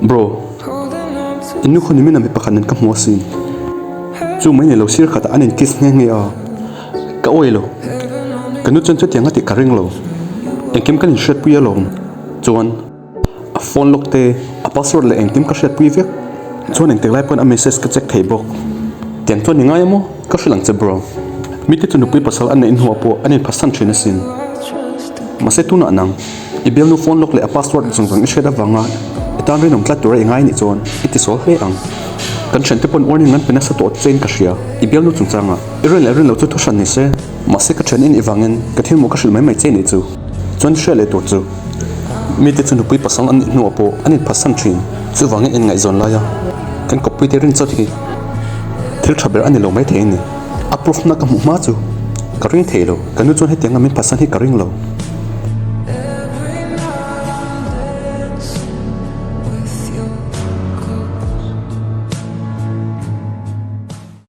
Bro, i nu khaw nimin a mi pakhat nen ka hmu asin. Chu mai ni lo sir khatah an in kiss nghe nghe a, ka awih lo. Ka nu chuan chutiang a tih ka ring lo. Engkim kan inhriatpui alawm. Chuan. A phone lock te, a password leh engkim ka hriatpui vek. Chuan engtik lai pawn a message ka check thei bawk. Tiang chuan i ngai a maw? Ka hrilh ang che bro. Mite chu nupui pasal a neih hnuah pawh an inphatsan thin asin. Mahse tunah nang, i bialnu phone lock leh a password zawng zawng i hriat avanga i tan rinawm tlat tura i ngai nih chuan i tisawl hle ang. Kan thiante pawn warning an pe nasa tawh chein ka hria. I bialnu chungchangah i rin leh rin loh chu thu hran ni se. Mahse ka thian in i vangin ka thil mawh ka hrilh mai mai che nih chu. Chuan hriat leh tur chu. Mite chu nupui pasal an nih hnuah pawh an inphatsan thin. Chuvangin inngaihzawn laia kan kawppuite rin chawt hi thil tha ber a ni lo maithei a ni. A proof na ka hmuh hma chu ka ring thei lo. Ka nu chuan hetianga min phatsan hi ka ring lo.